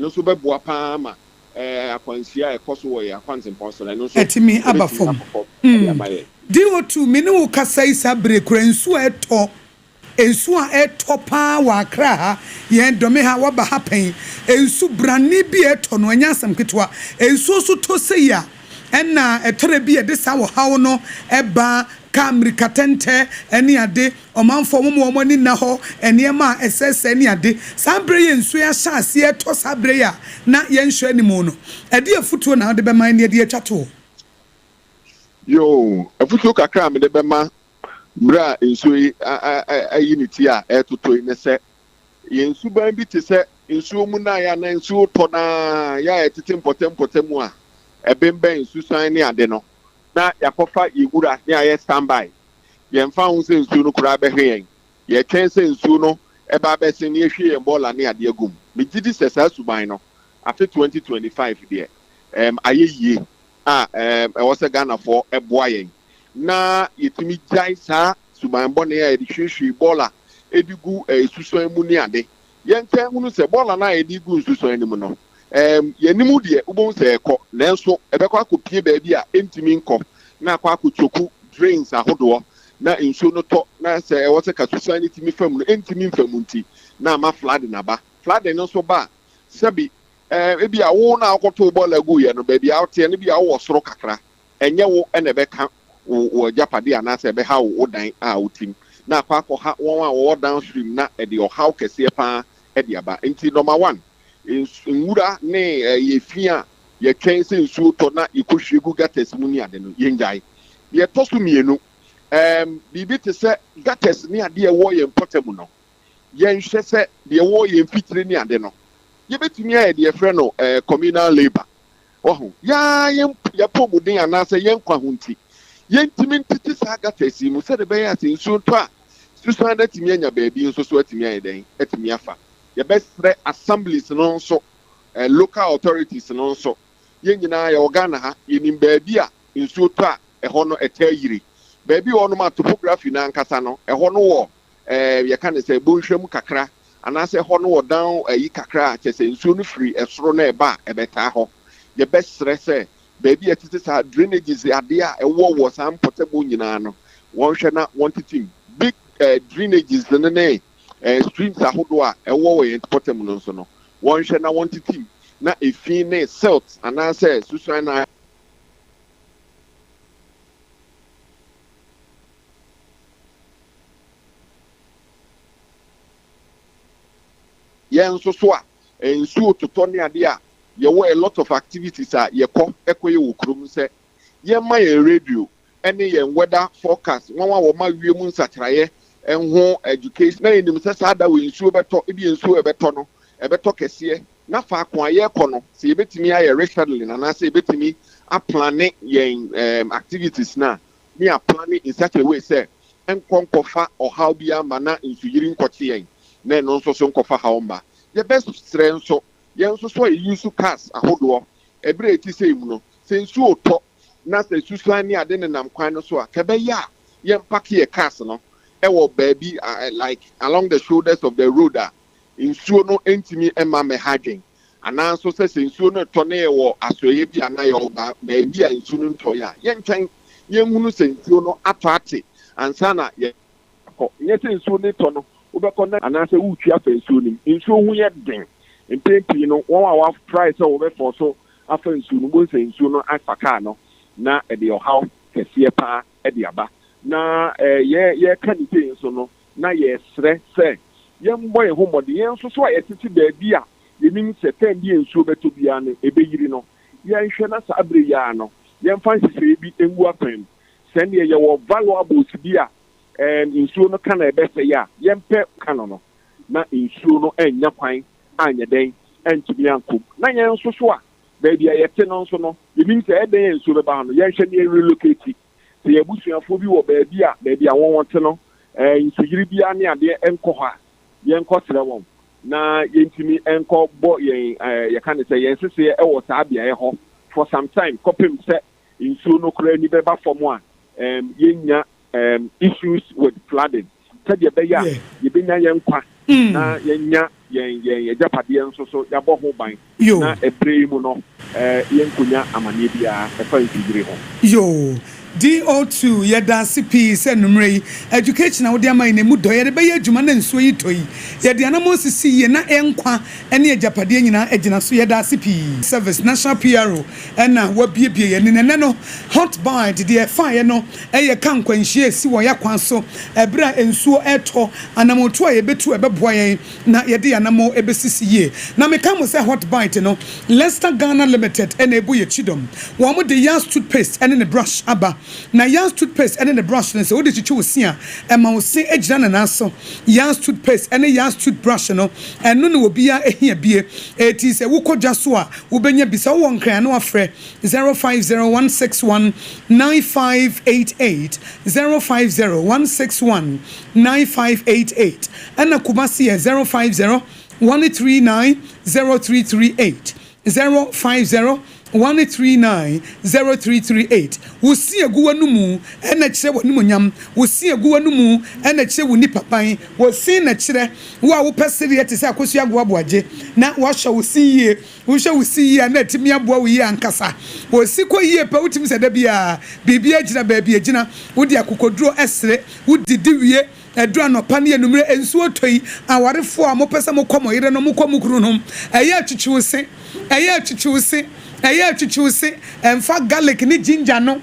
Ɛno nso bɛboa pa ara ma akwanhyia a ɛkɔ so wɔ yɛn akwantempɔn so no, ɛno nso Atumi aba ɛbɛtumi fam. akɔ fam de ama yɛn. DO2, me ne wo kasa yi saa bere kura nsuo a ɛtɔ, nsuo a ɛtɔ paa wɔ Accra ha, yɛn Dome ha, waba ha pɛn, nsu brane bi a ɛtɔ no, ɛnyɛ asɛm ketewa. Nsuo nso tɔ sei a, ɛna ɛtɔrɛ bi a ɛde saa ɔhaw no ɛba, kaa mmirikatɛntɛ ɛne ade, ɔmanfoɔ wɔn a wɔn ani nna hɔ, nneɛma a ɛsɛesɛe ne ade. Saa bere yi nsuo yi ahyɛ aseɛ ɛtɔ saa bere yi a na yɛnhwɛ anim no, ɛde afutuo na wode bɛma ne ɛde atwa toɔ? Yoo, afutuo kakra a mede bɛma berɛ a nsuo yi ayi ne ti a ɛretotɔ yi ne sɛ, yɛn suban bi te sɛ nsuo mu na yɛ anaa nsuo tɔ naa yɛ a yɛtete mpɔtam mu a ɛbɛnbɛn nsusan ne ade no, na yɛakɔfa yɛn wura ne ayɛ standby. Yɛmfa ho sɛ nsuo no koraa bɛhwe yɛn, yɛtwɛn sɛ nsuo no ɛba abɛsen na yɛhwie yɛn bɔɔla ne adeɛ gu mu. Megye di sɛ saa suban no, afe 2025 deɛ, ayɛ yie a ɛwɔ sɛ Ghanafoɔ ɛboa yɛn na yɛtumi gyae saa suban bɔne a yɛde hwiehwie bɔɔla ɛde gu nsusuan mu ne ade. Yɛnkyɛn hunu sɛ bɔɔla no a yɛde gu nsusuan no mu no, yɛnim deɛ wobɛhu sɛ ɛkɔ, nanso ɛbɛkɔ akɔpie baabi a ɛntumi nkɔ na akɔ akɔtwoku drains ahodoɔ, na nsuo no tɔ na sɛ ɛwɔ sɛ kasusuan no tumi fam no, ɛntumi mfa mu, nti na ama flooding aba. Flooding no nso ba a, sɛbi ebi a wo na akɔto bɔɔla gu yɛ no, baabi a woteɛ no bi a wowɔ soro kakra, ɛnyɛ wo ɛna ɛbɛka wo wɔ agyapadeɛ anaasɛ ɛbɛha wo dan a wotim, na akɔ akɔha wɔn a wɔwɔ downstream, na ɛde ɔhaw kɛseɛ paa ɛde aba. Nti number one, nwura ne ɛyɛ fi a yɛtwɛn sɛ nsuo tɔ na yɛkɔhwie gu gutters mu ne ade no, yɛngyae. Deɛ ɛtɔ so mmienu, biribi te sɛ gutters ne adeɛ ɛwɔ yɛn mpɔtam no, yɛnhwɛ sɛ deɛ ɛwɔ yɛn mfitire ne ade no, yɛbɛtumi ayɛ deɛ yɛfrɛ no communal labour. Ɔho yaa yɛn yɛpɔ anaasɛ yɛn nkwa ho nti, yɛntumi ntete saa gutters yi mu sɛde bɛyɛ ase nsuo ntɔ a, susuan no atumi anya baabi nso so atumi ayɛ dɛn atumi afa. Yɛbɛsrɛ assemblies no nso, local authorities no nso, yɛn nyinaa yɛwɔ Ghana ha, yɛnim baabi a nsuo tɔ a ɛhɔ no ɛtɛ yiri, baabi wɔ nom a topography no ankasa no ɛhɔ no wɔ yɛka ne sɛ bɔnhwɛ mu kakra, anaasɛ ɛhɔ no wɔ dan ayi kakra a kyɛ sɛ nsuo no firi ɛsoro na ɛba a ɛbɛtaa hɔ. Yɛbɛsrɛ sɛ baabi a ɛtete saa, drainages adeɛ a ɛwɔ wɔ saa mpɔtamu nyinaa no, wɔnhwɛ na wɔntete mu. Big drainages no ne streams ahodoɔ a ɛwɔ wɔ yɛn mpɔtamu no nso no, wɔnhwɛ na wɔntete mu na efi ne silt anaasɛ susuan na yɛn nso so a nsuo totɔ ne adeɛ a yɛwɔ a lot of activities a yɛkɔ ɛkɔyɛ wɔ kurom, sɛ yɛma yɛn radio ɛne yɛn weather forecast, wɔn a wɔma wiem nsakyerɛeɛ ɛho education, na yɛnim sɛ saa da wɔ nsuo bɛtɔ, ebi nsuo ɛbɛtɔ no ɛbɛtɔ kɛseɛ, na faako a yɛrekɔ no, sɛ yɛbɛtumi ayɛ rescheduling anaasɛ yɛbɛtumi aplan yɛn activities na ne aplan in such a way sɛ nkɔ nkɔfa ɔhaw bi ama na nsuyiri nkɔkye yɛn, na ɛno nso so nkɔfa haw mba. Yɛbɛsrɛ nso, yɛn nso so a yɛyi so cars ahodoɔ ɛberɛ a ɛti sɛ mu no, sɛ nsuo tɔ na sɛ susuan ne ade nenam kwan no so a, kɛbɛyɛ a yɛmpark yɛ cars no ɛwɔ baabi like along the shoulders of the road a nsuo no ntumi mma mmɛha adwen, anaa nso sɛ nsuo no tɔ ne yɛwɔ asoɛyɛ bi anaa yɛwɔ baabi a nsuo no ntɔ yɛ a, yɛntwɛn yɛnhunu sɛ nsuo no atɔ ate ansa na yɛkɔ. Nyɛ sɛ nsuo no tɔ no wobɛkɔ na anaasɛ wotwi afa nsuo no mu. Nsuo ho yɛ den. Mpɛn pii no, wɔn a wɔatrae sɛ wɔbɛfɔ so afa nsuo no mu sɛ nsuo no afa kaa no, na ɛde ɔhaw kɛseɛ paa ɛde aba. Na yɛ yɛka ne sei nso no, na yɛsrɛ sɛ yɛmbɔ yɛn ho mmɔden. Yɛn nso so a yɛtete baabi a yɛnim sɛ tɛn bi nsuo bɛtɔ biara no ɛbɛyiri no, yɛnhwɛ na saa abere yi ara no yɛmfa nhyehyɛeɛ bi ngu akwan mu sɛnea yɛwɔ valuables bi a nsuo no ka na ɛbɛsɛe a, yɛmpɛ ka no na nsuo no ɛnya kwan anyɛ dɛn ɛntumi ankom. Na yɛn nso so a baabi a yɛte no nso no, yɛnim sɛ ɛdɛn yɛ nsuo bɛba hɔ no, yɛnhwɛ ne yɛn relocate. Sɛ yɛn abusuafoɔ bi wɔ baabi a wɔn te no nsuyiri biara ne adeɛ nkɔ hɔ a, yɛnkɔ srɛ wɔn na yɛntumi nkɔ bɔ yɛn yɛka ne sɛ yɛn seseɛ ɛwɔ saa beaeɛ hɔ for some time kɔpem sɛ nsuo no koraa ani bɛba fam a yɛnya issues with flooding, sɛdeɛ ɛbɛyɛ a yɛbɛnya yɛn nkwa na yɛnya yɛn yɛn agyapadeɛ nso so yɛabɔ ho ban na ɛberɛ yi mu no yɛnkɔnya amaneɛ biara ɛfa nsuyire ho. Yoo. DO2 yɛdaase pii sɛ anummerɛ yi education a wode ama yɛn no ɛmu dɔ, yɛde bɛyɛ adwuma na nsuo yi tɔ yi yɛde anamɔn sisi yie na nkwa ne agyapadeɛ nyinaa agyina so, yɛdaase pii. Service, National PRO na wabiebie yɛn ani na ɛnnɛ no Hot Bite deɛ ɛfaeɛ no yɛ ka nkwanhyia a ɛsi wɔ yɛn akwan so ɛberɛ a nsuo retɔ, anamɔntuo a yɛbɛtu a ɛbɛboa yɛn na yɛde yɛn anammɔn bɛsisi yie. Na meka mo sɛ Hot Bite no, Lester Ghana Limited na ɛbɔ yɛn kyidɔm. Wɔde Yas toothpaste ne ne brush aba. Na Yas toothpaste ne ne brush no, sɛ wode kyekye wo se a, ɛma wo se gyina ne nan so. Yas toothpaste ne Yas toothbrush no, ɛno na obiara hia bie. Enti sɛ wokɔ dwa so a, wobɛnya bi. Sɛ wowɔ Nkran a, na woafrɛ 050161 9588, 050161 9588 ɛna Kumasi yɛ 050 139 0338, 050 139 0338. Wo se agu w'anomu na ɛkyerɛ w'animuonyam, wo se agu w'anomu na ɛkyerɛ wo nipa ban, wo se na ɛkyerɛ wo a wopɛ sereɛ te sɛ Akosua Agoa Aboagye na woahwɛ wo se yie. Wohwɛ wo si yie a na atumi aboa wo yie ankasa. Wo si kɔ yie pɛ wotumi sɛ da biara biribiara gyina baabi ɛgyina. Wode akokoduro sere, wodidi wie, ɛduru anɔpa ne anummerɛ nsuo tɔ yi, awarefoɔ a mopɛ sɛ mokɔ mo yerenom, mokɔ mo kununom, ɛyɛ a twitwi wo se, ɛyɛ a twitwi wo se, ɛyɛ a twitwi wo se, ɛmfa garlic ne ginger no.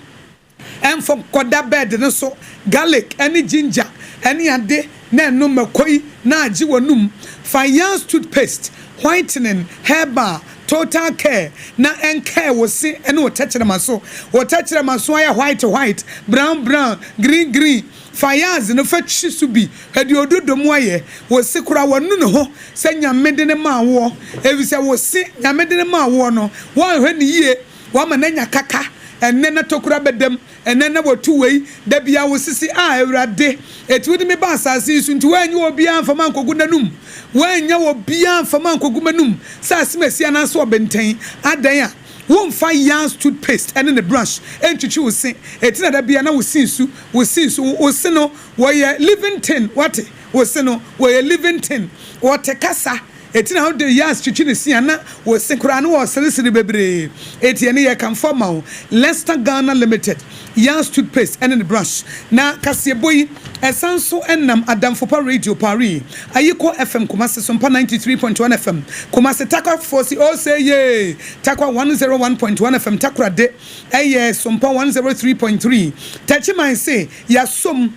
Ɛmfa nkɔda bed no so, garlic ne ginger ne ade na ɛnom mako yi na agye w'anum. Fa Yans toothpaste, whitening, herbal, total care na ɛnkɛɛ wo se ne wo tɛkyerɛma so. Wo tɛkyerɛma so ayɛ white white, brown brown, green green. Fa Yans no fa twi so bi, hwɛ deɛ ododo mu ayɛ. Wo se koraa w'anu ne ho sɛ Nyame de no maa woɔ, efisɛ wo se Nyame de no maa woɔ no woanhwɛ no yie. Wama no anya kaka, ɛnnɛ na tokuro abɛda mu, ɛnnɛ na watu wei, da biara wo sese, Ah, Awurade, enti wode me baa asase yi so nti woanyi obiara amfa me ankɔgu n'anom, woannya obiara amfa me ankɔgu m'anom sɛ asemasi anaasɛ ɔbenten, adɛn a womfa Yans toothpaste ne ne brush ntwitwi wo se, enti na da biara na wo se nsu, wo se nsu, wo se no wɔyɛ living thing, woate, wo se no wɔyɛ living thing, wɔte kasa. Eti na wode yas twitwi ne se a na wo se koraa na wɔreseresere bebree. Eti ɛne yɛkamfo ama wo Lester Ghana Limited Yas Toothpaste ɛne ne brush. Na kaseɛbɔ yi ɛsan nso nam Adamfo Pa Radio Paris, Ayikɔ FM Kumasi, Sompa 93.1 FM Kumasi, Tarkwa foɔ se ose yee, Tarkwa 101.1 FM Takorade ɛyɛ Sompa 103.3 Techiman se yasom.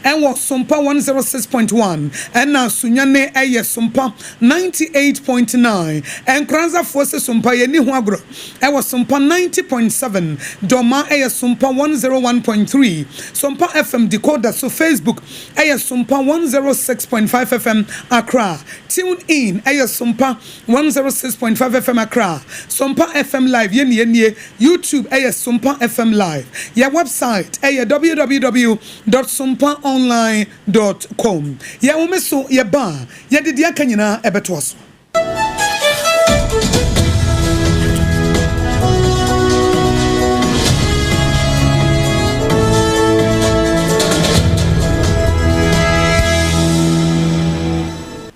Ɛwɔ Sompa 106.1 ɛna Sunyani ɛyɛ Sompa 98.9. Nkoranzafoɔ se Sompa yɛnni ho agorɔ ɛwɔ Sompa 90.7. Dɔma ɛyɛ Sompa 101.3. Sompa FM decoder so Facebook ɛyɛ Sompa 106.5 FM Accra. Tune in ɛyɛ Sompa 106.5 FM Accra. Sompa FM Live yɛnnie nie. YouTube ɛyɛ Sompa FM Live. Yɛ website ɛyɛ www dot sompa online dot com Yɛn home so yɛba a, yɛde deɛ aka nyinaa ɛbɛtoa so.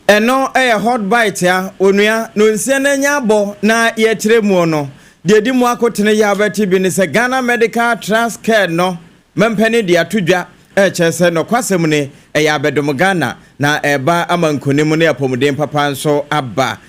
Ɛno yɛ hot bite a onua nonsia no anya abɔ na yɛkyerɛ muo no. Deɛ ɛdi mu akotene yɛ a wobɛte bi ne sɛ Ghana Medical Trust Care no Mampanin de ato dwa rekyerɛ sɛ nɔkwasɛm ni, ɛyɛ abɛdom Ghana na ɛreba ama nkonim ne apɔmuden papa nso aba.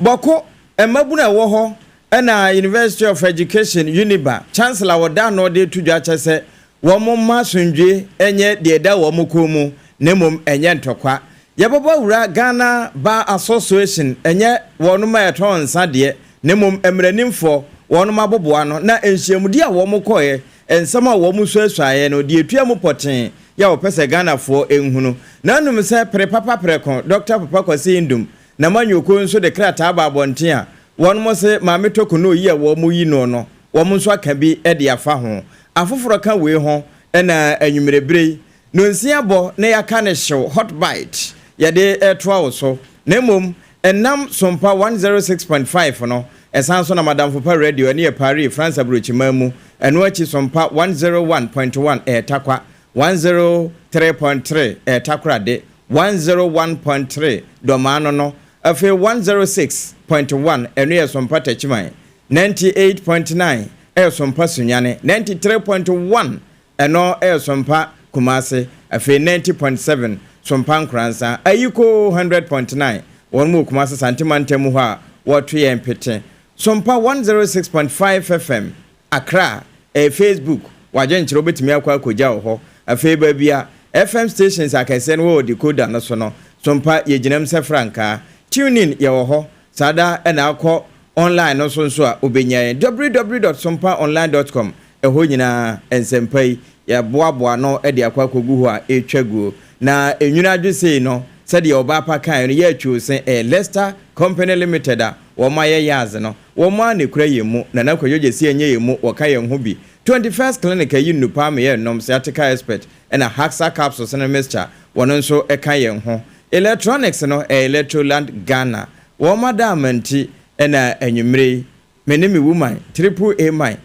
Bɔko mmabunu a ɛwɔ hɔ na University of Education, Uniba, Chancellor a wɔda ano de reto dwa kyerɛ sɛ wɔn mma asomdwoe nyɛ deɛ ɛda wɔn kɔn mu na mmom ɛnyɛ ntɔkwa. Yɛbɛbɔ awura Ghana Bar Association, ɛnyɛ wɔnom a ɛtɔn nsa deɛ na mmom mmaranimfoɔ, wɔnom aboboano na nhyiamudie a wɔn kɔeɛ Nsɛm a wɔsuasuaeɛ no, deɛ ɛtua mu pɔtee yɛ a wɔpɛ sɛ Ghanafoɔ nhunu. Nanom sɛ Pere Papa Prɛko, Dɔkta Papa Kwasi Ndum, na Manyoko nso de krataa aba abɔnten a wɔnom se Maame Tokunoo yi a wɔyi noɔ no, wɔn nso aka bi de afa ho. Afoforɔ ka wei ho na anwummerɛ berɛ yi, Nonsia bɔ na yɛaka no hyew, hot bite, yɛde retoa wo so. Na mmom, ɛnam Sompa 106.5 no, ɛsan nso nam Adamfo Pa Radio, ɛno yɛ Paris, France aburokyiman mu. Ɛno akyi Sompa 101.1 ɛyɛ Tarkwa, 103.3 ɛyɛ Takoradi, 101.3 Dɔmaa no no. Afei 106.1 ɛno yɛ Sompa Takyiman, 98.9 ɛyɛ Sompa Sunyani, 93.1 ɛno ɛyɛ Sompa Kumasi, afei 90.7 Sompa Nkoransa, Ayikoo 100.9 wɔn wɔ Kumasi Sante mantam mu hɔ a wɔto yɛn pete. Sompa 106.5 FM Accra, ɛyɛ Facebook, w'adwenkyerɛ wobɛtumi akɔ akɔgya wɔ hɔ. Afei baabi a FM stations akɛseɛ no wɔ wɔ decoder no so no, Sompa yɛgyinam sɛ frankaa. TuneIn yɛwɔ hɔ, saa da na akɔ online no so nso a wobɛnya yɛn. www.sompaonline.com Ɛhɔ nyinaa nsɛmpa yi yɛboaboa ano de akɔ akɔgu hɔ a ɛretwa guo. Na enwunu adwo sei no, sɛdeɛ ɔbaa pa kaeɛ no, yɛ atwoo se ɛyɛ Lester Company Limited a wɔn ayɛ yɛadze no, wɔn ara na ɛkura yɛn mu. Nana Kwadwo Gyasi ɛnyɛ yɛn mu, wɔka yɛn ho bi. 21st Clinic ayi nnupa ama yɛrenom, Sciatica Expert ɛna Haxa Capsules ne Mixture, wɔn nso ka yɛn ho. Electronics no, ɛyɛ Electroland Ghana. Wɔn adaama nti na anwummere yi, me ne me woman, Triple A man,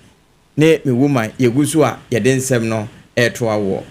ne me woman yɛgu so a yɛde nsɛm no retoa woɔ.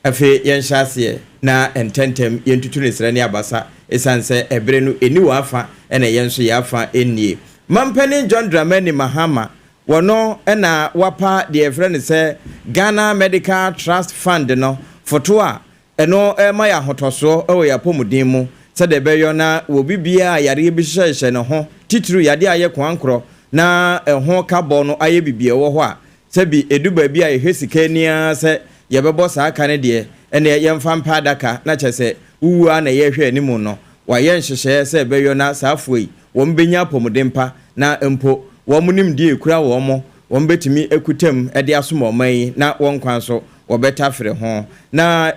Afei yɛnhyɛ aseɛ na ntɛntɛm yɛntutu no serɛ ne abasa ɛsiane sɛ ɛberɛ no ɛnni wɔn afa ɛna yɛn nso yɛn afa nnie. Mampanin John Dramani Mahama wɔno na wapa deɛ yɛfrɛ no sɛ Ghana Medical Trust Fund no foto a Ɛno rema yɛn ahotɔsoɔ wɔ yɛn apɔmuden mu sɛdeɛ ɛbɛyɔ na wɔ obi biara a yareɛ bi hyehyɛhyehyɛ ne ho, titiriw yadeɛ a ayɛ koankorɔ na ɛho ka bɔ no ayɛ biribi a ɛwɔ hɔ a, sɛbi ɛdu baabi a yɛhwɛ sika ani ara sɛ yɛbɛbɔ saa ka no deɛ, ɛnneɛ yɛmfa mpɛ adaka na kyerɛ sɛ wowu ara na yɛrehwɛ anim no. Wɔayɛ nhyehyɛeɛ sɛ ɛbɛyɔ na saa afoɔ yi wɔbɛnya apɔmuden pa na mpo wɔn nimdeɛ a ɛkura wɔn, wɔbɛtumi akuta mu de asom ɔman yi na wɔn nkwa nso wɔbɛtafere ho. Na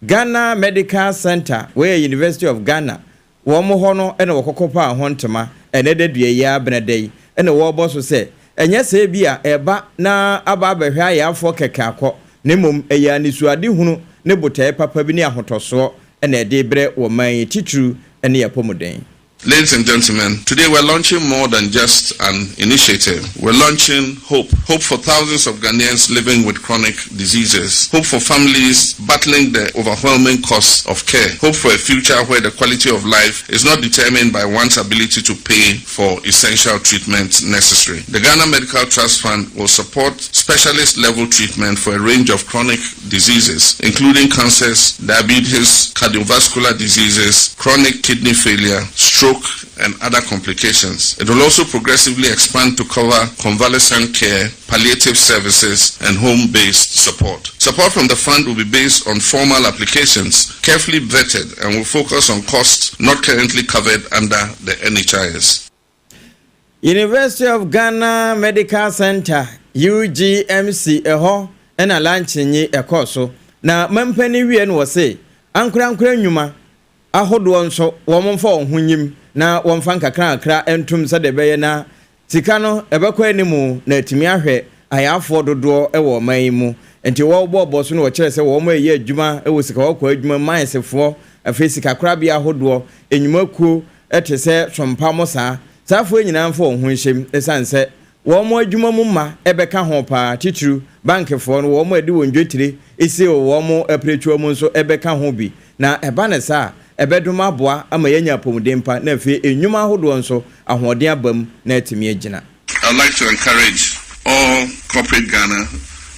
Ghana Medical Centre, wei yɛ University of Ghana, wɔn hɔ no na wɔkɔkɔ paa ho ntoma ɛnɛ da dua yi ara benada yi na wɔrebɔ so sɛ ɛnyɛ sɛ ebia ɛreba na aba abɛhwɛ ayarefoɔ kɛkɛ akɔ na mmom ɛyɛ anisoadehunu ne botaeɛ papa bi ne ahotɔsoɔ na ɛde rebrɛ wɔ man yi titiriw ne apɔmuden. Ladies and gentlemen, today we're launching more than just an initiative. We're launching hope. Hope for thousands of Ghanaians living with chronic diseases. Hope for families battling the overwhelming costs of care. Hope for a future where the quality of life is not determined by one's ability to pay for essential treatment necessary. The Ghana Medical Trust Fund will support specialist level treatment for a range of chronic diseases, including cancers, diabetes, cardiovascular diseases, chronic kidney failure, stroke, and other complications. It will also progressively expand to cover convalescent care, palliative services, and home-based support. Support from the fund will be based on formal applications, carefully vetted, and will focus on costs not currently covered under the NHIS. University of Ghana Medical Centre, UGMC, ɛhɔ na lankye yi ɛkɔɔ so. Na mampanin wie no wɔse ankorankora nnwuma ahodoɔ nso wɔmfa wɔn ho nyim na wɔmfa nkakrankakra ntom sɛdeɛ ɛbɛyɛ na Sika no, ɛbɛkɔ anim na atumi ahwɛ ayarefoɔ dodoɔ wɔ ɔman yi mu. Nti wɔbɔɔ bɔ so na wɔkyerɛɛ sɛ wɔn a ɛyɛ adwuma wɔ sikakɔkɔɔ adwuma mu, minesfoɔ, afei sikakorabea ahodoɔ, nnwumakuo te sɛ Sompa mo saa, saa afoɔ yi nyinaa mfa wɔn ho nhyɛ mu ɛsiane sɛ wɔn adwuma mu mma bɛka ho pa ara, titiriw bankfoɔ no, wɔn a ɛde wɔn dwetire sie wɔ wɔn apiretuo mu nso bɛka ho bi. Na ɛba no saa a, ɛbɛdom aboa ama yɛanya apɔmuden pa na afei nnwuma ahodoɔ nso, ahoɔden aba mu na atumi agyina. I'd like to encourage all corporate Ghana,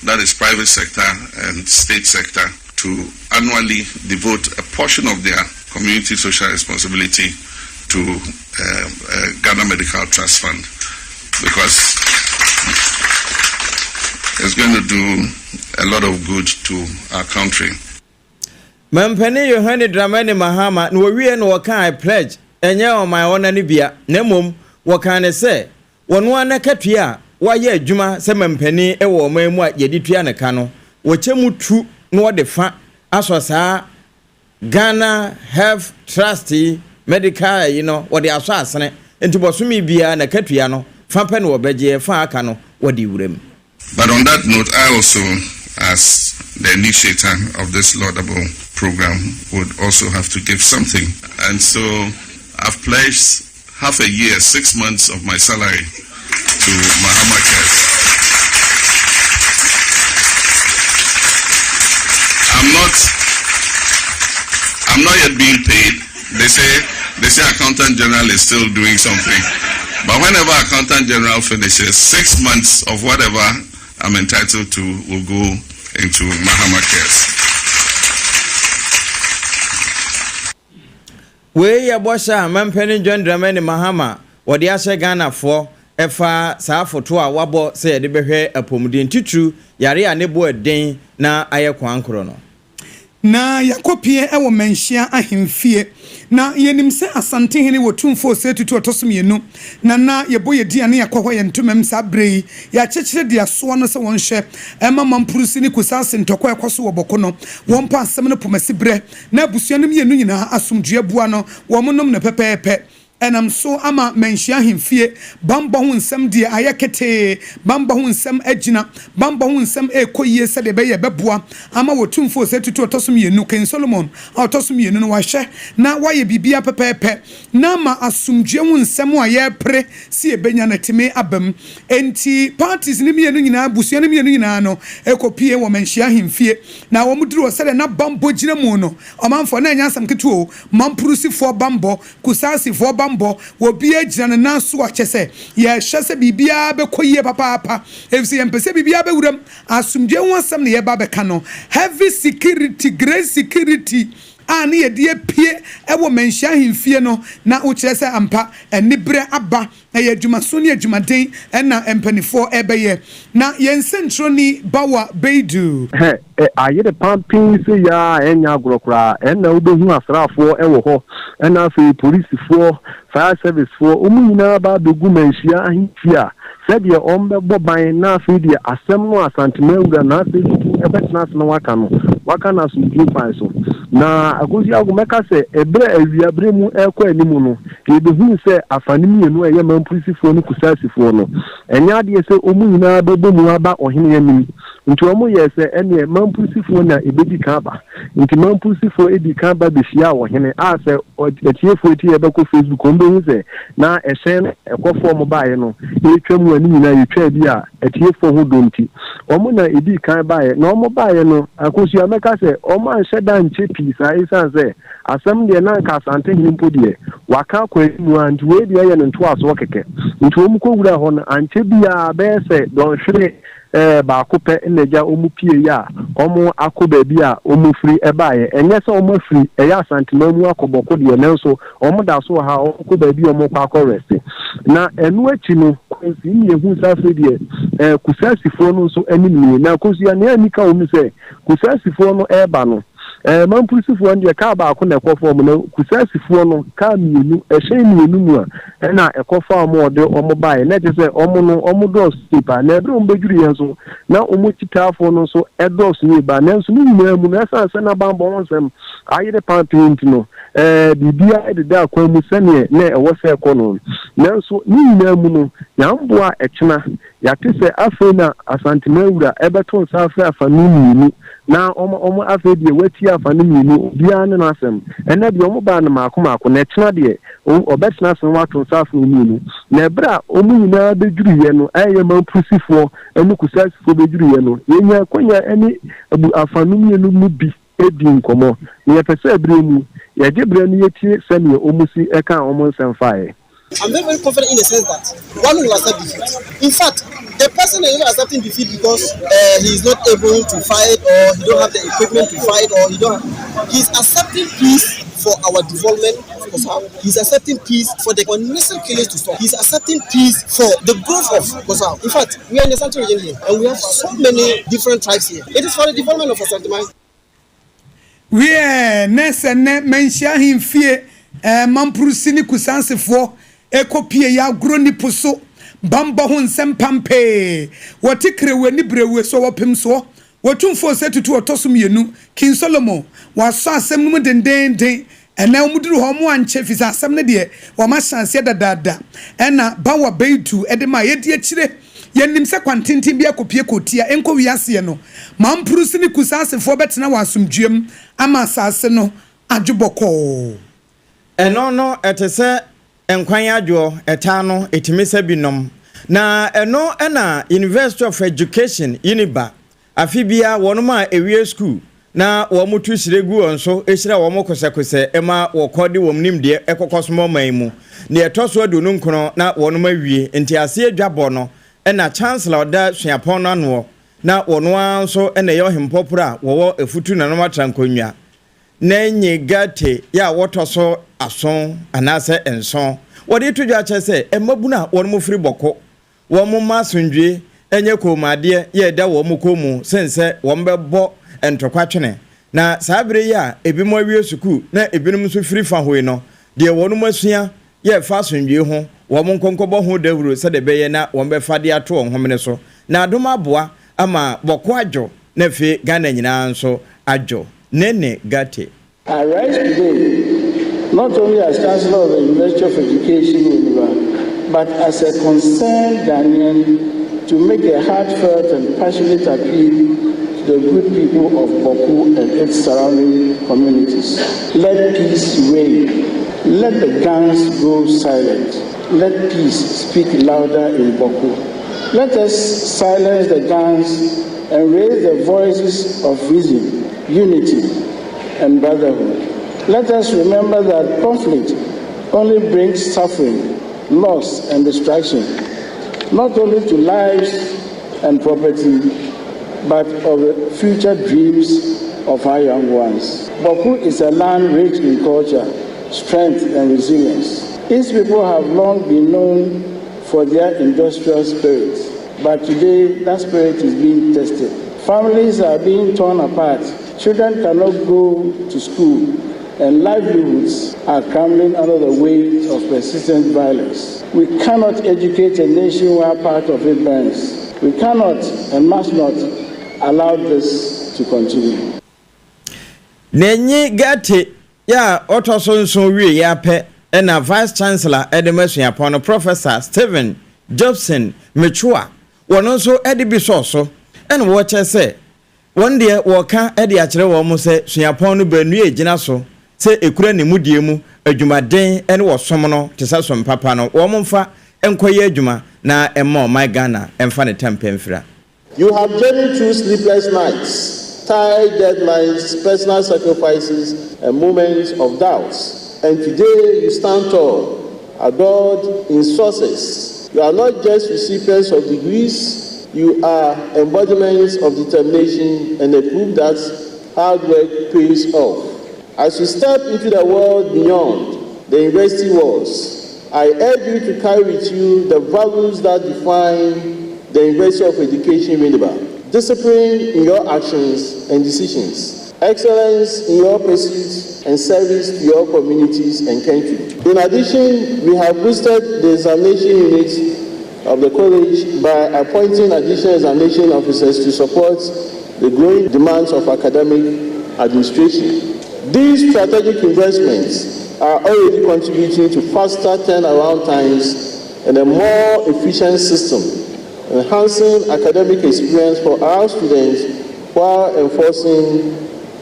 that is private sector and state sector, to annually devote a portion of their community social responsibility to uh, uh, Ghana Medical Trust Fund because it's going to do a lot of good to our country. Mampanin Yohane Dramani Mahama na wɔwiee no wɔkaa I pledge ɛnyɛ ɔman ɔna no bia na mmom wɔkaa no sɛ wɔno ara n'akatua a wayɛ adwuma sɛ mampanin wɔ ɔman mu a yɛde tua no ka no wɔkyɛ mu tu na wɔde fa asɔ saa Ghana Health Trust yi medical ayi no wɔde asɔ asene nti bɔsome biara n'akatua no fa pɛ na wɔbɛgyeɛ fa aka no wɔde wura mu. But on that note, I also, as the initiator of this laudable program, would also have to give something. And so I've pledged half a year, six months of my salary to Mahama Cares. I'm not, I'm not yet being paid. They say They say Accountant General is still doing something. But whenever Accountant General finishes, six months of whatever I'm entitled to will go into Mahama Cares. Wei yɛ bɔhyɛ a Mampanin John Dramani Mahama wɔde ahyɛ Ghanafoɔ ɛfa saa foto a wabɔ sɛ yɛde bɛhwɛ apɔmuden titiriw yare a ne bo ɛden na ayɛ koankorɔ no. Na yɛakɔpue wɔ Manhyia ahemfie. Na yɛnim sɛ Asantehene wɔ Tumfoɔ Osei Tutu ɔtɔ so mienu, na na yɛbɔ yɛn din a na yɛakɔ hɔ yɛn ntomam saa berɛ yi. Yɛakyekyere de asoa no sɛ wɔnhwɛ mma Mampurusi ne Kusase ntɔkwa a ɛkɔ so wɔ Bɔko no, wɔmpa asɛm no pomasi berɛ na abusua no mienu nyinaa asomdwoeɛ aboa no, wɔnom no pɛpɛɛpɛ. Ɛnam so ama Manhyia Ahemfie bammɔ ho nsɛm deɛ ayɛ ketee, bammɔ ho nsɛm agyina, bammɔ ho nsɛm rekɔ yie sɛdeɛ ɛbɛyɛ ɛbɛboa ama Otumfoɔ Osei Tutu a ɔtɔ so mienu, King Solomon a ɔtɔ so mienu no wahwɛ na wayɛ biribiara pɛpɛɛpɛ na ama asomdwoeɛ ho nsɛm a yɛrepere sɛ yɛbɛnya no atumi aba mu. Enti parties no mienu nyinaa, abusua no mienu nyinaa no kɔpue wɔ Manhyia Ahemfie na wɔduru hɔ sɛdeɛ na bammɔ gyina mu no, ɔmanfoɔ, na ɛnyɛ asɛm ketewa o, Mampurusifoɔ bammɔ, Kusaasifoɔ bammɔ, obiara gyina ne nan so a kyerɛ sɛ yɛrehwɛ sɛ biribiara bɛkɔ yie papaapa efisɛ yɛmpɛ sɛ biribiara bɛwura mu. Asomdwoeɛ ho asɛm na yɛreba abɛka no. Heavy security, great security a ne yɛde apue wɔ Manhyia Ahemfie no na wokyerɛ sɛ ampa aniberɛ aba. Ɛyɛ adwumaso ne adwumaden na mpaninfoɔ rebɛyɛ. Na yɛn sɛnkyerɛwni Bawa Beidu. Hɛ, ɛ, ayere pampee sei ara a ɛnyɛ agorɔ koraa. Ɛnna wobɛhu asraafoɔ wɔ hɔ, ɛnna afei polisifoɔ, fire service foɔ, wɔn nyinaa ba abɛgu Manhyia ahemfie a, sɛdeɛ wɔbɛbɔ ban na afei deɛ asɛm no a Asantema wura Naasei Tutu bɛtena ase na waka no, waka no asomdwoeɛ kwan so. Na Akosua Ago, mɛka sɛ ɛberɛ a awia berɛ mu rekɔ anim no, Yɛbɛhunu sɛ afa no mienu a ɛyɛ Mampurisifoɔ ne Kusasifoɔ no, ɛnyɛ adeɛ sɛ wɔn nyinaa bɛbɔ mu aba ɔhene anim. Nti wɔyɛɛ sɛ ɛneɛ Mampurisifoɔ na ɛbɛdi kan aba. Nti Mampurisifoɔ dii kan ba bɛhyiaa ɔhene, a sɛ atiefoɔ tie bɛkɔ Facebook wɔn bɛhu sɛ na ɛhyɛn no a ɛkɔfoɔ wɔn baeɛ no retwa mu a ne nyinaa yɛtwaa bi a atiefoɔ ho dɔ nti wɔn na ɛdii kan baeɛ. Na wɔn baeɛ no, Akosua mɛka sɛ wɔn anhyɛ da ankyɛ pii saa ɛsiane sɛ Asɛm deɛ na anka Asantehene mpo deɛ waka akɔ anim ara nti wei deɛ yɛ no ntoasoɔ kɛkɛ. Nti wɔn kɔ wuraa hɔ no ankyɛ biara bɛyɛ sɛ dɔnhwere eh, baako pɛ na agya wɔn pieeɛ a wɔn akɔ baabi a wɔn firi baeɛ. Ɛnyɛ sɛ wɔn afiri ɛyɛ Asanteman mu akɔ Bɔko deɛ nanso wɔn da so wɔ ha a wɔn kɔ baabi a wɔn kɔ akɔ rɛste. Na ɛno akyi no Kwansi ne yɛhuu sɛ afei deɛ eh, Kusasifoɔ no nso anim nie. Na Akosua nea anika wɔ mu sɛ Kusasifoɔ no reba no, ɛɛ Mampurisifoɔ no deɛ kaa baako na ɛkɔfa wɔn, na Kusasifoɔ no kaa mienu, ɛhyɛn mienu mu a ɛna ɛkɔfa wɔn a wɔde wɔn baeɛ. Na ɛkyerɛ sɛ wɔn no wɔn dɔɔso yie paa. Na ɛberɛ a wɔbɛdwuruiɛ nso, na wɔn akyitaafoɔ no nso dɔɔso yie paa. Nanso ne nyinaa mu no, ɛsiane sɛ na banbɔ ho nsɛm ayere pampee nti no, ɛɛ biribiara dedaa kwan mu sɛdeɛ na ɛwɔ sɛ ɛkɔ no. Nanso ne nyinaa mu no, Nyamboa a ɛkyena Yɛate sɛ afei na Asanteman wura rebɛto nsa afrɛ afanu mienu na wɔn wɔn afei deɛ wɔatie afanu mienu obiara ne n'asɛm. Ɛnnɛ deɛ wɔn baa no maako maako na ɛkyena deɛ ɔbɛtena ase na wato nsa afrɛ wɔn mienu. Na ɛberɛ a wɔn nyinaa bɛdwuruiɛ no a ɛyɛ Mampurusifoɔ ne Kusaasifoɔ bɛdwuruiɛ no, yɛnyaa akwanya ne abu afanu mienu mu bi dii nkɔmmɔ. Na yɛpɛ sɛ berɛ mu yɛgye berɛ na yɛtie sɛdeɛ wɔn si kaa wɔn nsɛm faeɛ. I'm very, very confident in the sense that one will accept defeat. In fact, the person is not accepting defeat because uh, he is not able to fight or he don't have the equipment to fight or he don't. He's accepting peace for our development of Kosovo. He's accepting peace for the unnecessary killings to stop. He's accepting peace for the growth of Kosovo. In fact, we are in the Ashanti region here and we have so many different tribes here. It is for the development of Ashanti. Wiɛ, ne sɛ nnɛ Manhyia Ahemfie, eh, Mampurusi ne Kusansefoɔ rekɔpie yɛ agorɔ nni po so bammɔ ho nsɛm pampee. Wɔte Krewe ne Brewe so wɔ Pemsoɔ. Otumfoɔ Osei Tutu ɔtɔ so mienu, King Solomon, wasɔ asɛm no mu dendeenden. Ɛnnɛ wɔduru hɔ wɔankyɛ efisɛ asɛm no deɛ wɔahyɛ aseɛ dadaada. Ɛna Bawa Beidu de maa yɛdi akyire. Yɛnim sɛ kwantenten bi akɔpue kɔtia ɛnkɔ wiaseɛ no. Mampurusi ne Kusasefoɔ bɛtena wɔ asomdwoeɛ mu ama asase no adwo bɔkɔɔ. Ɛno no ɛte sɛ nkwan adwoɔ, ɛtaa no ɛtumi sɛ bi nom. Na ɛno na University of Education, Uniba, afe biara wɔnom a ɛwie sukuu. na wɔtu hyire gu wɔn so hyira wɔn kosɛkosɛ ma wɔkɔ de wɔn nimdeɛ kɔkɔsom ɔman mu. Nea ɛtɔ so 29 na wɔnom awie nteaseɛ dwabɔ no na Chancellor a ɔda suapɔn no anoɔ na wɔno ara nso na ɛyɛ ɔhempɔporɔ a wɔwɔ Afutu Nananom Atrankonnwa Nenye Gate yɛ a wɔtɔ so ason anaasɛ nson. Wɔde to dwa kyerɛ sɛ mmabunu a wɔnom firi Bɔko Wɔn mma asomdwoe nyɛ kɔnmuadeɛ yɛ ɛda wɔn kɔn mu sen sɛ wɔbɛbɔ ntɔkwa twene. Na saa bere yi a ebinom awie sukuu na ebinom nso firi fa hɔ yi no, deɛ wɔn asua yɛ fa asomdwoe ho, wɔn nkɔnkɔbɔ ho dawuro sɛdeɛ ɛbɛyɛ na wɔbɛfa de ato wɔn homene so. Na adom aboa ama Bɔko adwo na afei Ghana nyinaa nso adwo. Nene Ghartey. I rise today not only as Chancellor of the University of Education, Winneba, but as a concerned Ghanaian to make a heartfelt and passionate appeal to the good people of Bawku and its surrounding communities. Let peace reign. Let the guns go silent. Let peace speak louder in Bawku. Let us silence the guns and raise the voices of reason, unity, and brotherhood. Let us remember that conflict only brings suffering, loss, and destruction, not only to lives and property, but of the future dreams of our young ones. Bawku is a land rich in culture, strength, and resilience. Its people have long been known for their industrial spirit, but today that spirit is being tested. Families are being torn apart, children cannot go to school, and livelihoods are crumbling under the weight of persistent violence. We cannot educate a nation where part of it burns. We cannot and must not allow this to continue. N'enyi Gati yɛ a ɔtɔ so nson wieeɛ ara pɛ na Vice Chancellor de ma suapɔn no, Professor Stephen Jobson Mechua, wɔn nso de bi sɔɔ so na wɔkyerɛ sɛ wɔn deɛ wɔreka de akyerɛ wɔn sɛ suapɔn no baanu a ɛgyina so sɛ ɛkura ne mudie mu adwumaden ne wɔsom no te sɛ som papa no wɔn mfa nkɔyɛ adwuma na ɛmma ɔman Ghana mfa ne tampɛ mfira. You have journeyed through sleepless nights, tight deadlines, personal sacrifices, and moments of doubts. And today you stand tall, adored in success. You are not just recipients of degrees, you are embodiments of determination and a proof that hard work pays off. As you step into the world beyond the university walls, I urge you to carry with you the values that define the University of Education, Winneba. Discipline in your actions and decisions, excellence in your pursuits, and service to your communities and country. In addition, we have boosted the examination unit of the college by appointing additional examination officers to support the growing demands of academic administration. These strategic investments are already contributing to faster turnaround times and a more efficient system, enhancing academic experience for our students while enforcing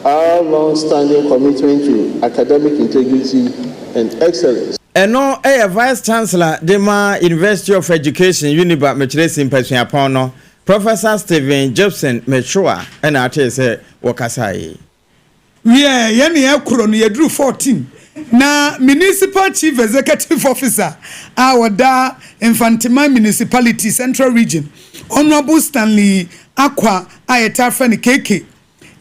our long-standing commitment to academic integrity and excellence. Ɛno yɛ Vice Chancellor de ma University of Education, Uniba, Mekyerɛ Simpa Suapɔn no, Professor Stephen Jobson Mechua na atee sɛ wɔkasaeɛ yi. Wiɛ, yɛn ne yɛkorɔ no yɛduru 14 na Municipal Chief Executive Officer a ɔda Mfanteman Municipality, Central Region, Honourable Stanley Akwa a yɛtaa frɛ no KK.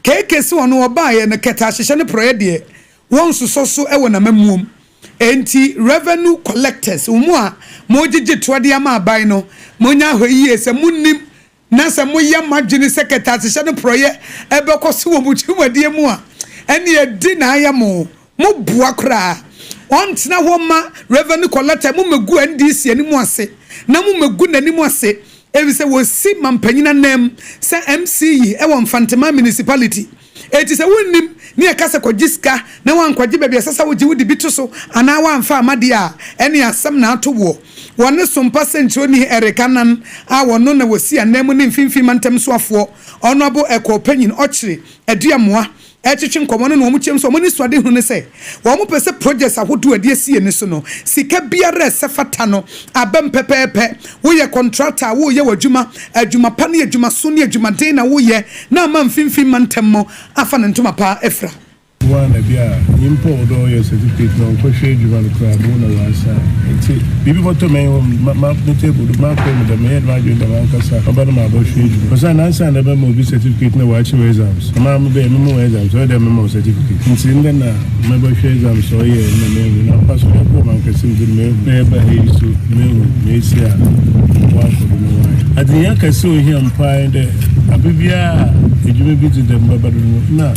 KK se ɔno ɔbaeɛ no kɛtɛahyehyɛ ne porɔeɛ deɛ wɔnsosɔ so wɔ n'amammuom. Enti Revenue Collectors, mo a mogyegye toɔ de ama aban no, monyɛ ahwɛyie sɛ monnim Na sɛ moyɛ mo adwene sɛ kɛtɛasehyɛ no porɔeɛ bɛkɔ so wɔ mo dwumadie mu a, ɛnneɛ di na ayɛ mo. Moboa koraa. Ɔntena hɔ mma Revenue Collector mommɛgu NDC anim ase na mommɛgu n'anim ase efisɛ wɔsi mampanyin ananmu sɛ MC wɔ Mfanteman Municipality. Enti sɛ wonnim ne ɛka sɛ kɔgye sika na woankɔgye baabi a ɛsɛ sɛ wogye wode bi to so anaa woamfa amma deɛ a, ɛnneɛ asɛm na ato woɔ. Wɔne Sompa sɛnkyerɛwni Eric Annan a ɔno na wɔsi ananmu ne Mfimfini Mantam Soafoɔ Honourable Ekow Panyin Ɔkyere Aduamoa. Ɛretwetwe nkɔmmɔ no na wɔn kyerɛm sɛ wɔn anisoadehunu ne sɛ wɔn pɛ sɛ projects ahodoɔ a ɛde asi ani so no, sika biara a ɛsɛ fata no abam pɛpɛɛpɛ. Woyɛ contractor a woreyɛ w'adwuma, adwuma pa ne adwumaso ne adwumaden na woyɛ na ama mfimfini mantam mu afa ne ntoma pa afira. Woana bi a nyimpa a ɔwɔ dɛ ɔyɛ certificate no ɔnnkɔhwɛ edwuma no koraa bohu na ɔasan. Ntsi biribi bɔtɔ m'enyiwa mu, ma ma me table do, makɔ mu dɛm, meyɛɛ m'adwen dɛ mankasa mɛba na maabɔhwɛ edwuma. Osiandɛ ansaana ebɛma obi certificate na ɔakyerɛw exams, ama mebɛyɛ mema wo exams, ɔyɛ dɛ mema wo certificate. Ntsi ndɛ na mebɔhwɛ exams a ɔyɛe no na mehu, na ampa so yɛkɔɔ mankɛse mu dze no mehu, na yɛbaa ha yi so mehu mesi a ɔakɔ do na ɔayɛ. Adzehia kɛse a ohia me paa nye dɛ aber biara a edwuma bi dze dɛm bɛba do no nna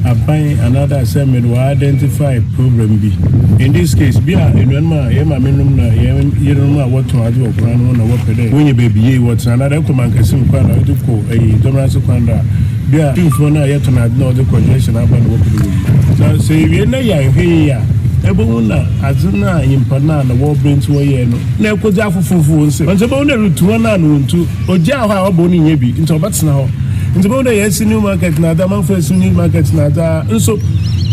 aban anaadɛ assembly no wɔ-identify problem bi. In this case, bi a enuanom a hɛn maamenom na hɛn yernom a wɔtɔn adze wɔ kwan no ho na wɔpɛ dɛ wonya beebi yie wɔtsena anaadɛ ekɔ Mankasim kwan na edze kɔ eyi Dɔmrase kwan do a, bi a tumfoɔ no a yɛtɔn adze na wɔdze congestion aba na wɔpɛ dɛ woyi. Na sɛ ewie na yɛannhwɛ yie a, ebohu na adze no a nyimpa no a na wɔrebrɛ ntsi wɔyɛe no na ekodzi afoforfo hɔn nsamu. Ntsi ebohu dɛ rutu hɔn a na wonntu. Ogyaa hɔ a ɔbɔ no nnyɛ bi ntsi ɔbɛtsena hɔ. Ntsi bohu dɛ yɛasi new market na adze, amamfo esi new market na adze a, nso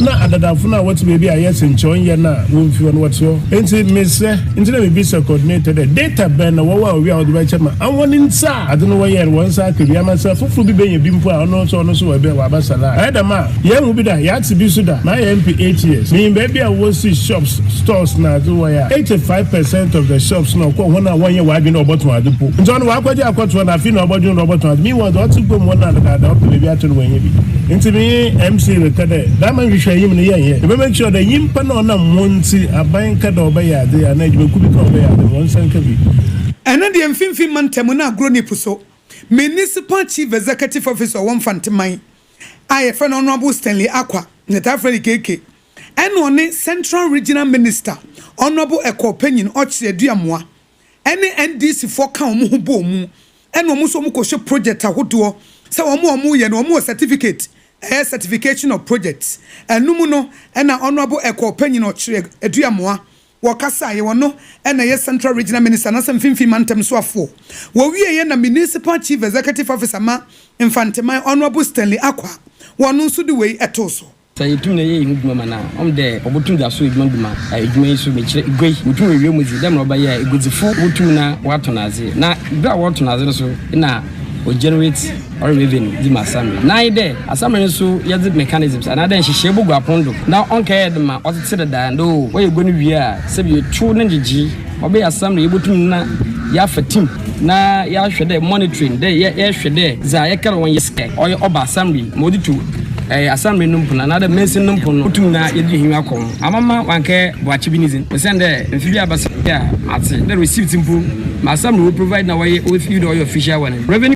na adadafo no a wɔtse beebi a yɛse nkyɛ ɔnnyɛ no a wonnfi hɔ no wɔtse hɔ. Ntsi meserɛ, ntsi na mibisa coordinator dɛ data bɛn na wɔwɔ a owie a wɔdze bɛkyɛ ma hɔn ntsi a adze no wɔyɛɛ no hɔn nsa aka bi ama sɛ fofor bi benya bi mpo a ɔno so ɔno so ɔabasa la a. Ɔyɛ dɛm a, yennhu bi da, yɛatse bi so da. Mayɛ MP 8 years, minyim beebi a wosi shops, stores na adze wɔ yɛ a, 85% of the shops no ɔkɔ hɔn a wɔnnyɛ wɔadwen dɛ wɔbɔtɔn adze mpo. Ntsi ɔno ɔakɔgye akɔtoa na afei na ɔbɔdwen dɛ ɔbɔtɔn adze. Meanwhile dza ɔtse guam hɔ no adadaada ɔpɛ beebi ato no oennya bi. Ntsi menye MC reka dɛ dɛm nhwehwɛenyim no yɛnnyɛ. Yɛbɛ make sure dɛ nyimpa no a ɔnam hɔn ntsi aban ka dɛ ɔbɛyɛ adze anaa edwumakuw bi ka ɔbɛyɛ adze no hɔn nsa nka bi. Ɛno deɛ Mfimfini Mantam no Agorɔ Nipo so Municipal Chief Executive Officer ɔwɔ Mfanteman a yɛfrɛ no Honourable Stanley Akwa, yɛtaa frɛ no KK, ɛna ɔne Central Regional Minister Honourable Ekow Panyin Ɔkyere Aduamoa ɛne NDC foɔ ka wɔn ho bɔɔ mu ɛna wɔn nso wɔn kɔhwɛ project ahodoɔ sɛ wɔn a wɔn yɛ no wɔn wɔ certificate ɛyɛ certification of projects. Ɛno mu no ɛna Honourable Ekow Panyin Ɔkyere Aduamoa wɔkasaeɛ. Ɔno na ɛyɛ Central Regional Minister anaasɛ Mfimfini Mantam soafoɔ. Wɔwieeɛ na Municipal Chief Executive Officer ma Mfanteman, Honourable Stanley Akwa, wɔno nso de wei too so. Sɛ yetum na yɛyɛ ho edwuma ma no a, ɔwɔ dɛ obotum dze aso edwuma do ma edwuma yi so, mekyerɛ egua yi, botum ewie mu dze, dɛ mbrɛ ɔbɛyɛ a eguadzifo botum na wɔatɔn adze, na ber a wɔrotɔn adze no so nna o generate revenue dze ma asamber. Na nye dɛ, asamber no so yɛdze mechanisms anaadɛ nhyehyɛɛ bogu apon do na ɔnnkɛyɛ dɛ ma ɔtsetse dada ndɛ o, wɔyɛ gua no wie a, sɛbi yɛtow ne ngyegyee, ɔbɛyɛ asamber yebotum na yɛafa team na yɛahwɛ dɛ monitoring dɛ yɛhwɛ dɛ dza yɛkɛr hɔn yɛ sɛ ɔyɛ ɔba asamber yi ma wɔdze to asamber no mpon anaadɛ mansin no mpon no, botum na yɛdze hɛn enyiwa akɔ ho. Amama wɔannkɛyɛ boakye bi ne dzin osiandɛ mfe bi a abɛsen yi a matse dɛ receipt mpo ma asamber wɔ provide na wɔyɛ ofi dɛ ɔyɛ official one. Revenue.